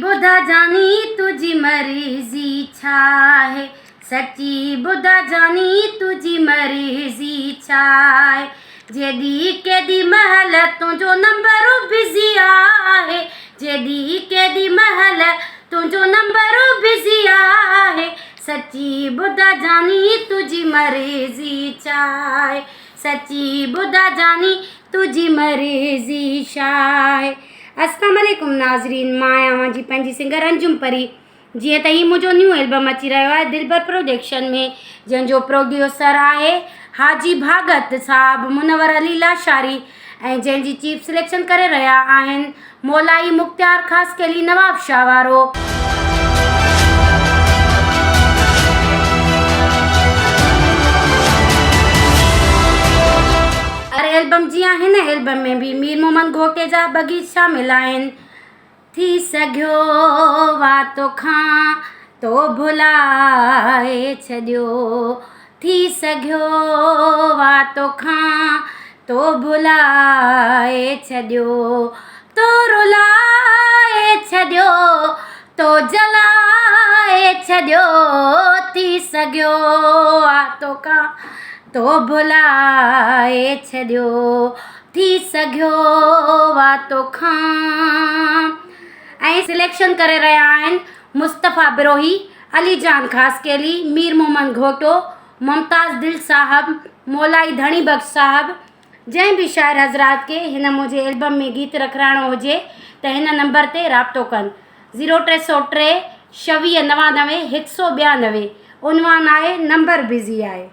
ٻڌا جاني تنهنجي مرضي ڇا آهي سچي ٻڌا جاني تنهنجي مرضي ڇا آهي جيڏي ڪيڏي مهل تنهنجو نمبر بزي آهي جيڏي ڪيڏي مهل تنهنجو نمبر بزي آهي سچي ٻڌا جاني تنهنجي مرضي ڇا آهي سچي ٻڌا جاني تنهنجي مرضي ڇا آهي. اسلام عليڪم ناظرين مان آهيان اوهان جي پنهنجي سنگر انجم پري جيئن ته هي منهنجو نيو البم اچي رهيو آهي دلبر پروڊڪشن ۾ جنهن جو پروڊيوسر آهي حاجي ڀاڳت صاحب منور علي لاشاري ۽ جنهن جي چيف سليڪشن ڪري رهيا آهن مولائي مختيار خاصخيلي نواب شاهه وارو. هر البم جيان هن البم ۾ به مير محمد گهوٽي جا ٻه گيت شامل آهن. ٿي سگهيو وا توکان تو ڀلائي ڇڏيو ٿي سگهيو وا توکان تو ڀلائي ڇڏيو تو رلائي ڇڏيو تو جلائي ڇڏيو ٿي سگهيو آ توکان تو ڀلائي ڇڏيو ٿي سگهيو آ توکان. ۽ سليڪشن ڪري رهيا آهن مصطفيٰ بروهي، علي جان خاصخيلي، مير محمد گهوٽو، ممتاز دل صاحب، مولائي ڌڻي بخش صاحب، جنهن به شاعر حضرات کي هن منهنجي البم ۾ گيت رکرائڻو هجي ته هن نمبر تي رابطو ڪن زيرو 303 26 99 192 عنوان آهي نمبر بزي آهي.